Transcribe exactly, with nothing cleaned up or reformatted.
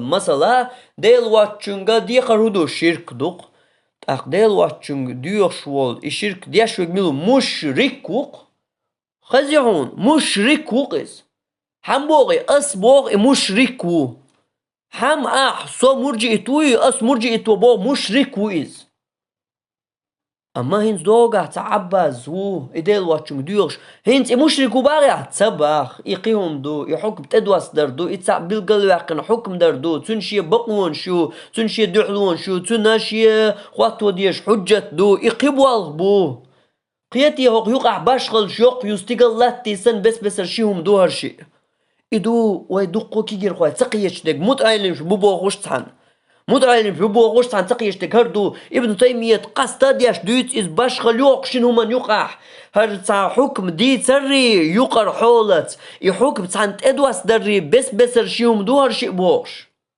Масала, Дела воацачунга дехар хӀун ду? Ширк ду-кх. ТӀаккха Дела воацачунга доьхуш волу и ширк деш верг мила ву? Мушрик ву-кх. Хезий хьуна, мушрик ву-кх иза. Хьан боху и? Ас боху и мушрик ву. Хьан ахь, со мурджиит вуй, ас мурджиит ву боху, мушрик ву иза. Амма хӀинца догахь цхьа Ӏаббас ву, и Дела воацачунга доьхуш. ХӀинца и мушрик ву бахахь? Ца бах, и кхин хӀума ду, и хьукм тӀедоссадар ду, и цхьаъ билгалваьккхина хьукмадар ду, цуьнан шен бакъонаш ю, цуьнан шен дуьхьалонаш ю, цуьнан шен хӀотто дезаш хьуджат ду, и кхин болх бу. Кхетий хӀокху юкъахь башхаллаш йоккха ю, стигал латтий санна, бес-бесара ши хӀума ду хӀара шиъ. И ду вай дуккха кегийрхой ца кхеташ дерг, мутаӀеллимаш бу бохуш цхьаьна. МутаӀеллимаш бу бохуш цхьаьна ца кхеташ дерг хӀара ду, Ибн Таймият къаста а деш дуьйцу иза башхалла йоккху шина хӀуманна юкъахь. ХӀара цхьа хьукм дийцаррий юкъара хьолаца, и хьукм цхьаьна тӀедоссадаррий бес-бесара ши хӀума ду хӀара шиъ бохуш.